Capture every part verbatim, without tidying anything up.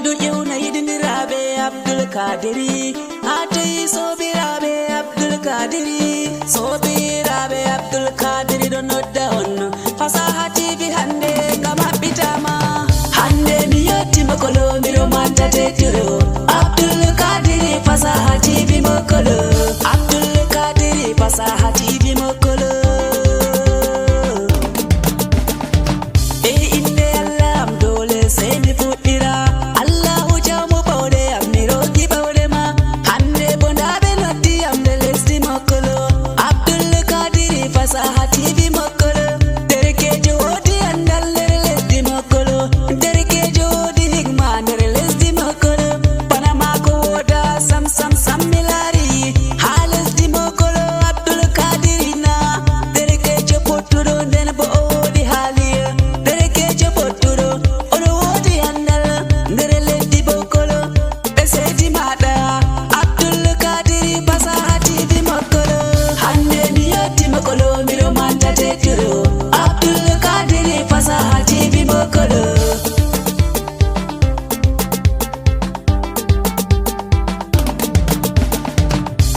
Ɗum ƴewna yiɗindiraaɓe Abdul Kadiri. Haa toy soobiraaɓe Abdul Kadiri? Soobiraaɓe Abdul Kadiri ɗo nodda on. Fasaha T V hannde nga maɓɓitaama. Hannde mi yotti Mokolo, miɗo manta teddiro. Abdul Kadiri, Fasaha T V Mokolo. Abdul Kadiri, Fasaha T V Mokolo. E innde Allah am doole sey mi fuɗɗira. Allahu jawmu bawɗe am, mi rokki bawɗe ma. Hannde bo ndaa ɓe noddi am nder lesdi Mokolo. Abdul Kadiri, Fasaha T V Mokolo. Derkeejo woodi anndal nder lesdi Mokolo. Derkeejo woodi hikma nder lesdi Mokolo. Bana maako woodaa sam, sam, sam mi laari. Haa lesdi Mokolo, Abdul Kadiri na. Derkeejo pottuɗo, nden bo o woodi haali. Derkeejo pottuɗo, o ɗo woodi anndal nder lesdi Mokolo. Ɓe seedi maaɗa, Abdul Kadiri, Fasaha T V Mokolo. Hannde mi yotti Mokolo, miɗo manta teddiro. Abdul Kadiri, Fasaha T V Mokolo.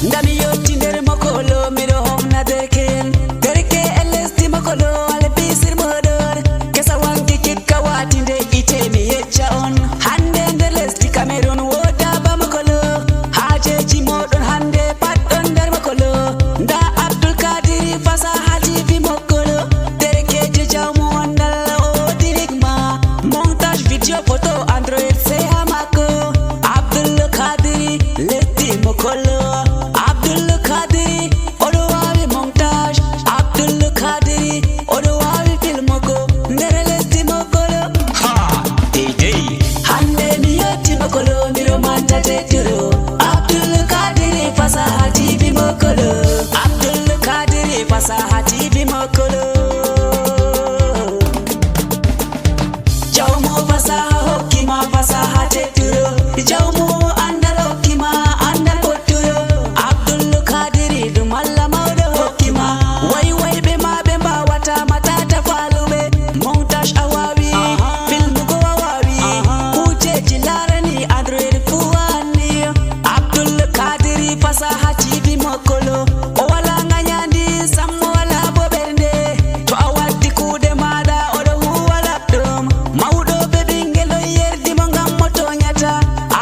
Nda mi yotti nder Mokolo, miɗo hofna derke'en. Derke'en lesdi Mokolo, albisir moɗon. Kesa wanki cikka waati nde ite mi yecca on. Hannde nder lesdi Cameroon woodaa ba Mokolo. Haajeeji moɗon hannde pat ɗon nder Mokolo. Nda Abdul Kadiri, Fasaha T V Mokolo. Derkeejo jawmu anndal o woodi hikma. Montage vidéo, photo, Android sey haa maako. Abdul Kadiri, lesdi Mokolo. Abdul Kadiri, o ɗo waawi montage. Abdul Kadiri, o ɗo waawi filmugo nder lesdi Mokolo. Ha, deydey. Hannde mi yotti Mokolo, miɗo manta teddiro. Abdul Kadiri, Fasaha T V Mokolo. Abdul Kadiri, Fasaha T V Mokolo. Jawmu fasaha hokki ma fasaha teddiro. Jawmu anndal hokki ma anndal bottiro. Abdul Kadiri ɗum Allah mawɗo hokki ma. Way wayɓe ma ɓe mbaawata ma tata faaluɓe. Montage a waawi, filmugo a waawi. Kuujeeji laarani Android fuu a anni. Abdul Kadiri, Fasaha T V Mokolo. O walaa nganyandi, sammo walaa bo ɓernde. To a waddi kuuɗe maaɗa, o ɗo huuwa laptop. Mawɗo be ɓinngel ɗon yerdi mo ngam mo toonyata.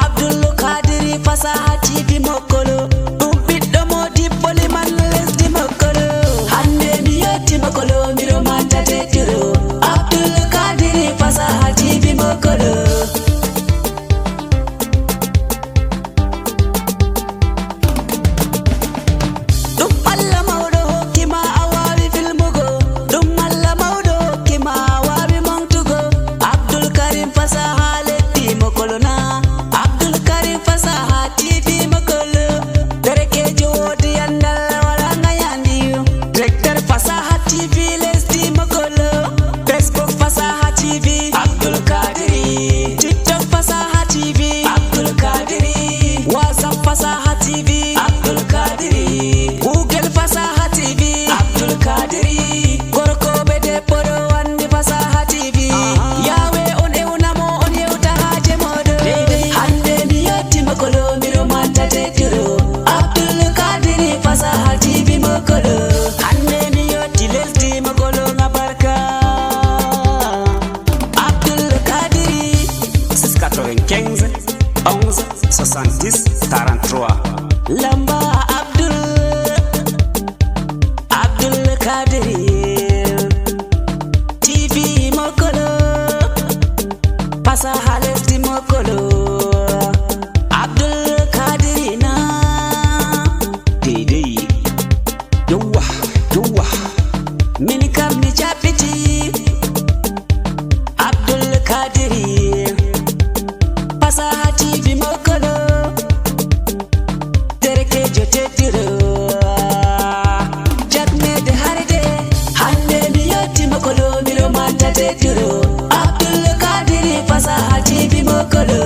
Abdul Kadiri, Fasaha T V Mokolo. Ɗum ɓiɗɗo Modibbo liman lesdi Mokolo. Hannde mi yotti Mokolo, miɗo manta teddiro. Abdul Kadiri, Fasaha T V Mokolo. Ɗum Allah mawɗo hokki ma a waawi filmugo. Ɗum Allah mawɗo hokki ma a waawi montugo. Abdul Karim, Fasaha lesdi Mokolo na. Abdul Karim, Fasaha T V Mokolo. Derekeejo woodi anndal walaa ngayandi. Directeur Fasaha T V lesdi Mokolo. Facebook Fasaha T V, Abdul Kadiri. TikTok Fasaha T V, Abdul Kadiri. WhatsApp Fasaha T V, Abdul Kadiri. Google Fasaha T V, Abdul Kadiri. Gorko be debbo ɗo anndi Fasaha T V. Yaawe on ewna mo, on yewta haaje mooɗon. Hannde mi yotti Mokolo, miɗo manta teddiro. Abdul Kadiri, Fasaha T V Mokolo. Hannde mi yotti lesdi Mokolo nga barka. Abdul Kadiri. Six quatre-vingt-quinze, onze, soixante-dix, quarante-trois. Lamba Abdul, Abdul Kadiri. T V Mokolo. Fasaha lesdi Mokolo. Abdul Kadiri na. Deydey. Yowwa, yowwa. Min kam mi jaɓɓiti. Abdul Kadiri. Fasaha T V Mokolo. Derekeejo teddiro. Jakneede harde. Hannde mi yotti Mokolo, miɗo manta teddiro. Abdul Kadiri, Fasaha T V Mokolo.